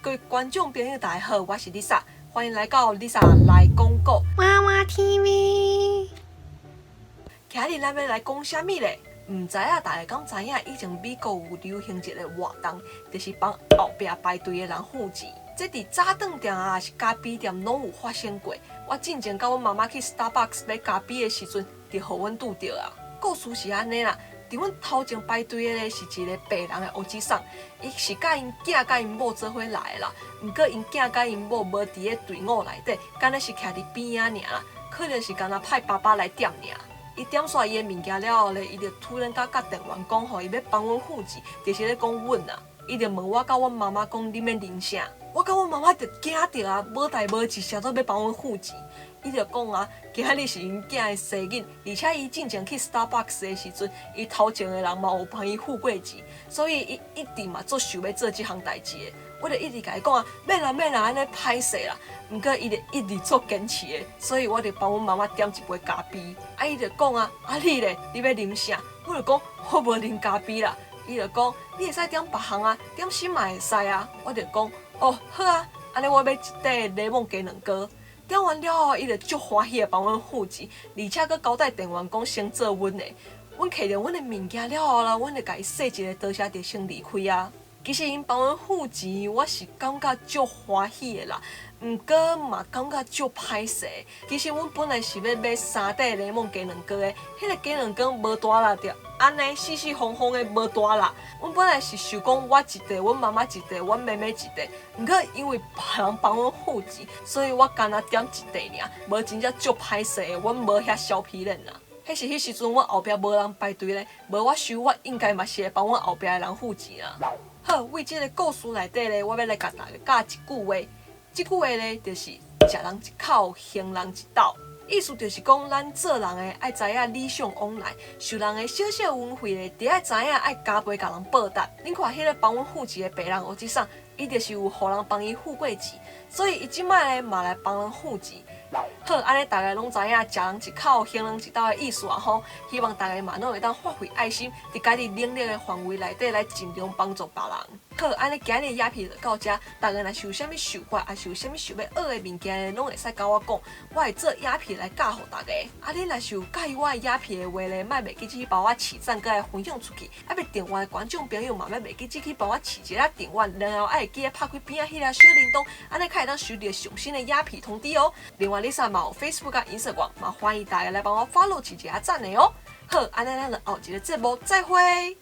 各位觀眾朋友，大家好，我是 Lisa，歡迎來到 Lisa 來講古。娃娃 TV。今日咱欲來講啥物咧？毋知影大家敢知影，以前美國有流行一个活動，就是幫後壁排隊的人付錢。這佇早頓店啊，抑是咖啡店攏有發生過。我進前佮阮媽媽去 Starbucks 買咖啡的時陣，就予阮拄著啊。故事是按呢啦，佇阮頭前排隊的咧是一个白人的烏吉桑，伊是佮𪜶囝佮𪜶某做伙來的啦。毋過𪜶囝佮𪜶某無佇咧隊伍內底，敢若是徛佇邊仔爾啦，可能是干焦派爸爸來點爾。伊點煞伊的物件了後咧，伊就突然間佮店員講吼，伊欲幫阮付錢，就是咧講阮啊。伊就問我佮阮媽媽講，恁欲啉啥？我佮阮媽媽就驚著啊，無代無誌，啥做欲幫阮付錢？伊就講啊，今仔日是𪜶囝的生日，而且伊進前去 Starbucks 的時陣，伊頭前的人嘛有幫伊付過錢，所以伊一直嘛足想欲做這項代誌的。我就一直共伊講啊，免啦免啦，按呢歹勢啦。毋過伊就一直足堅持的，所以我就幫阮媽媽點一杯咖啡。啊，伊就講啊，啊你咧，你欲啉啥？我就講我無啉咖啡啦。伊就講你會使點別項啊，點啥嘛會使啊。我就講哦好啊，按呢我欲一塊檸檬雞卵糕。點完了後，伊就足歡喜的幫阮付錢，而且閣交代店員講先做阮的。阮摕著阮的物件了後啦，阮就共伊說一个多謝就先離開啊。其實𪜶幫阮付錢，我是感覺足歡喜的啦，毋過嘛感覺足歹勢。其實阮本來是欲買三塊檸檬雞卵糕的，彼个雞卵糕無大粒，就按呢四四方方的無大粒。阮本來是想講我一塊，阮媽媽一塊，阮妹妹一塊。毋過因為別人幫阮付錢，所以我干焦點一塊爾，無真正足歹勢的，阮無遐潲皮臉啦。彼是彼時陣，阮後壁無人排隊咧，無我想我應該嘛是會幫阮後壁的人付錢啦。好，為這个故事內底咧，我欲來共大家教一句話。這句話咧，就是食人一口，還人一斗。意思就是講，咱做人的愛知影禮尚往來，受人的小小恩惠咧，就愛知影愛加倍共人報答。恁看彼个幫阮付錢的白人烏吉桑，伊就是有予人幫伊付過錢，所以伊這擺咧嘛來幫人付錢。好，按呢大家攏知影食人一口，還人一斗的意思啊吼。希望大家嘛攏會當發揮愛心，佇家己能力的範圍內底來盡量幫助別人。好，按呢今日影片就到遮，大家若是有啥物想法，抑是有啥物想欲學的物件，攏會使佮我講，我會做影片來教予大家。啊，恁若是有佮意我的影片的話咧，莫袂記去幫我揤讚，閣來分享出去。啊，欲訂閱的觀眾朋友嘛，莫袂記去幫我揤一下訂閱，然後愛會記得拍開邊仔彼个小鈴鐺，按呢較會當收著上新的影片通知哦。另外，Lisa 嘛有 Facebook 佮 Instagram，嘛歡迎大家來幫我 follow 揤一下讚的哦。好，按呢咱就後一个節目再會。